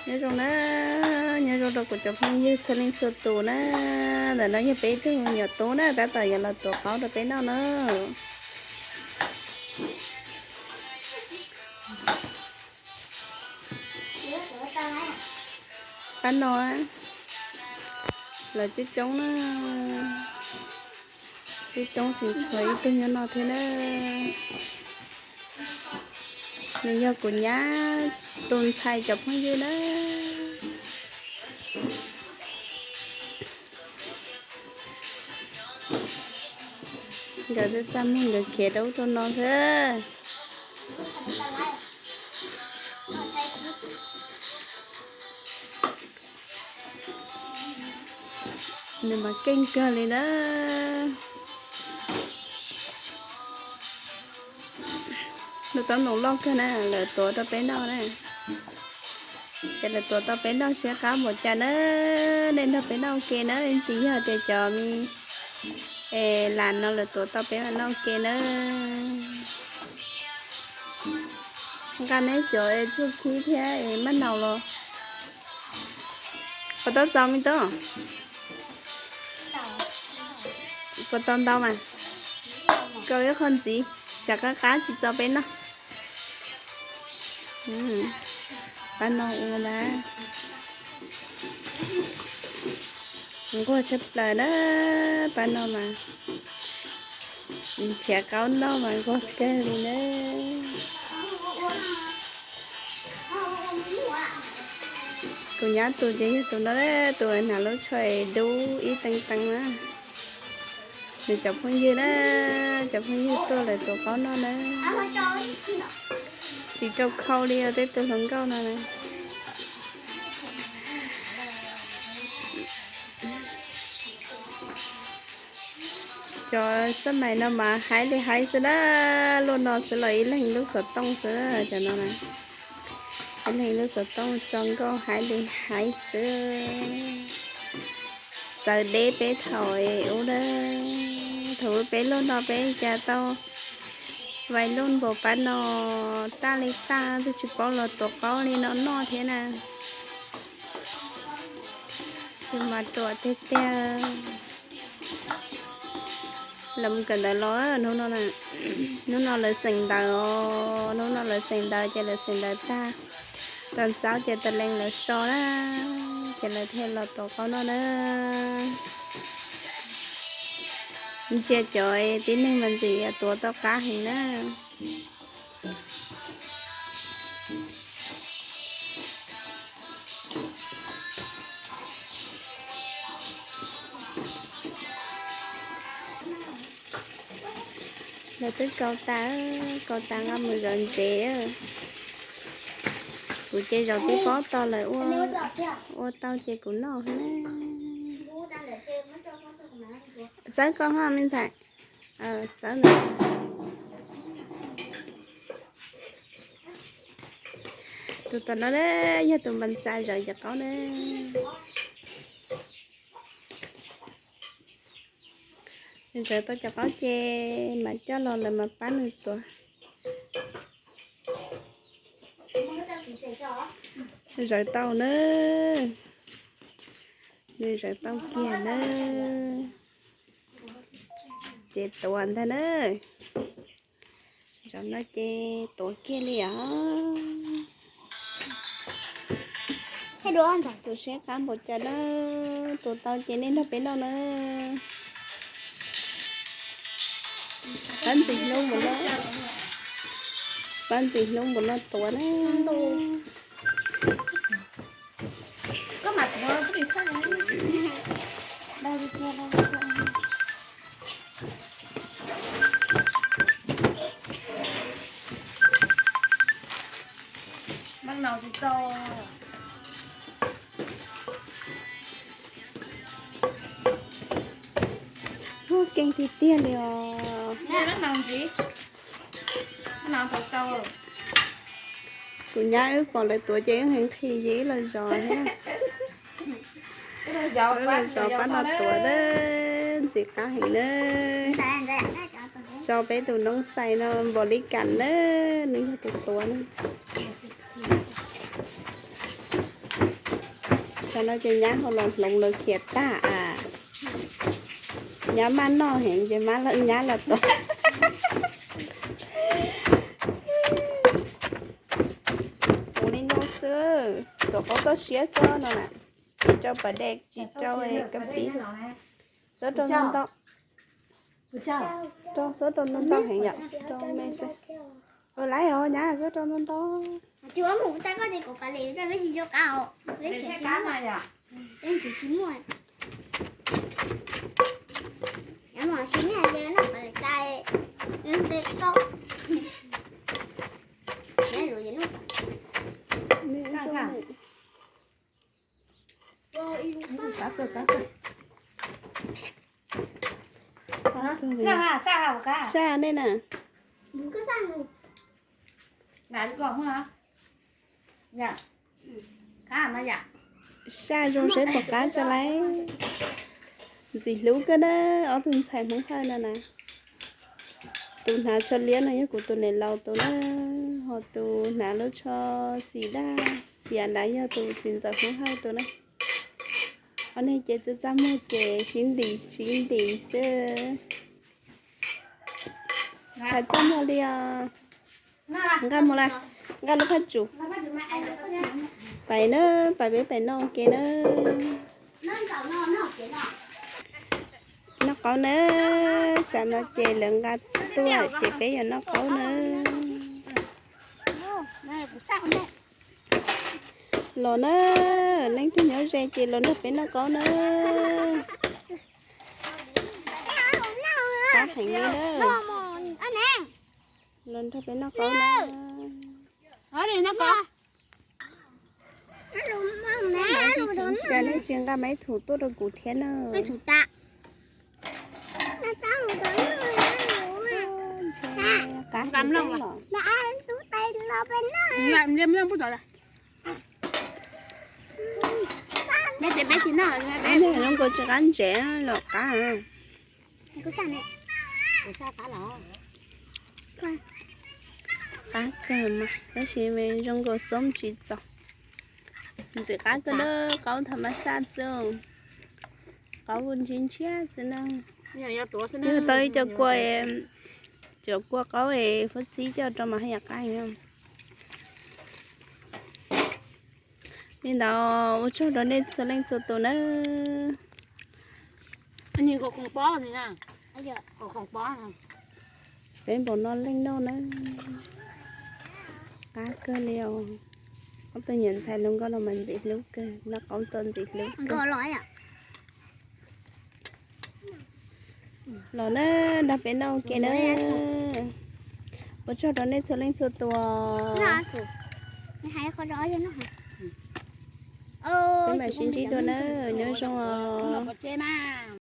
Nyob zoo na, nyob zoo rau kuv cov phooj ywg txhua leej txhua tus na. Ntawm no yog peb tug me nyuam tub na, tab tom yuav los tuav qaub rau peb noj na. Pab no lawv coob coob na, coob coob tseem tshuav ib tug nyob no thiab na. Nws yog kuv nyab tus ntxhais cov phooj ywg na. Nkawd twb txaj muag nkawd khiav rau ub rau no xwb. Nws mas keej kawg li na. Lub taub ntoo loj kawg na, lawv tuav rau peb noj na. Ces lawv tuav tau peb noj siab qab npaum cas na. Nej nrog peb noj ua ke na, tsis yog tias cov me es las no lawv tuav tau peb mam noj ua ke na. Nqa neb cov es tsuj khib thiab es maj naus los. Puas tau txaus me tub? Puas tau ntau mas? Kaus ib qho ntxiv, tsam qab qab tsis txaus peb noj. Pab no ua na, nquag tshaj plaws na, pab no mas nrhiav qaub noj mas nquag kawg li na. Kuv nyab tus ces yog tus no, tus hnav lub tsho dub ib teev teev na. Nws cov phooj ywg na, cov phooj ywg tuaj lawv tuav qaub noj na. Tsis rau khau li tej tug hluas nkauj no na. Cov xab mais no mas haib li haib xwb na, luaj no xwb los ib leeg lub xov tooj xwb cov no na. Ib leeg lub xov tooj tso nkauj haib li haib xwb. Txawv deb peb thaum ub na, thaum peb luaj no peb cas tau vais luj npaum pab no, taj li taj twb tsis paub los tuav qaub li no noj thiab na. Tus mas ruam tiag tiag. Lawv mus kawm ntawv los hnub no, hnub no lawv xeem ntawv os, hnub no lawv xeem ntawv ces lawv xeem ntawv tag, tag xaub ces tas lees lawv so na, ces lawv thiaj los tuav qaub noj na. Ntsia cov tib neeg mas ntxim tuav tau qab heev na. Lawv twb kaus tas, kaus tas nqa mus zov ntsev. Kuv ces zov tib pob to lawm, ua tau ces kuv noj na. Txawb koj ho me ntxhais. Txawb ntawd. Tus tom no yog tus npas xas zov cov qaub na. Nws zawv tau cov qaub ces mam coj los lawv mam pab nws tuav. Zawv tau na, nws zawv tau kiag na. Ces tuav ntag na. Zaum no ces tuav kiag li os. Tus siab qab npaum cas na, tuav tau ces nej nrog peb noj na. Pab ntxim hlub mus no, pab ntxim hlub mus no tuav na. Ua keej tiag tiag li os. Kuv nyab wb pom lawv tuav ces wb heev nqhis ces wb los zov thiab. Wb los zov pab no tuav, ntxim qab heev na. Tso peb tus noob xais no npaum li kam na, nws yog tus tuav na. Tam no ces nyab ho los hloov lawv khiav tag as. Nyab maj noj heev ces nyab los tau. Ua li no xwb, tuav qaub toj siab xwb no na. Tsis rau pas dej, tsis rau kab pib. Xob rau ntau ntau. Rau, xob rau ntau ntau heev yom, rau me xwb. Ua laiv os nyab, xob rau ntau ntau. Saj nej na. Saj zoo seb puas qab tso laiv. Ntxim hlub kawg na, ob tug ntxhais Hmoob Hawj no na. Tus hnav tsho liab no yog kuv tus niam laus tus na, ho tus hnav lub tsho xim daj xiav ntawd yog tus txiv ntxawm Hmoob Hawj tus na. Ob neeg ces txaj txaj muag ces sib ntim sib ntim xwb. Pais txaj muag li os. Nqa mus la, nqa lub phaj tsum. Pais na, pais peb pais noj ua ke na. Noj qaub na, tsam no ces lawv nqa tuaj ces peb yuav noj qaub na. Los na, leej twg nyob ze ces los nrog peb noj qaub na. Qab heev li na. Los nrog peb noj qaub na. Cas nej tsis nqa maiv thum tuaj rau kuv thiab na? Qab heev li los. Zoo nkaus tsis qab ntsev los qab. Qab kawg mas tab sis zoo nkaus xoob tsis txaus. Ntxim qab kawg na, qaub tha mas xaj xwb. Qaub ntshiab ntshiab xwb na. Yog tau ib co kua, cov kua qaub es huab txib coj rau mas haj yam qab. Li ntawd ua tsaug rau nej txhua leej txhua tus na. Peb npaum no leej noj na. Qab kawg li os. Ob tug niam ntxhais hluas nkauj no mas ntxim hlub kawg, noj qaub tau ntxim hlub kawg. Los na, nrog peb noj ua ke na. Ua tsaug rau nej txhua leej txhua tus. Peb mam sib ntsib dua na, nyob zoo os.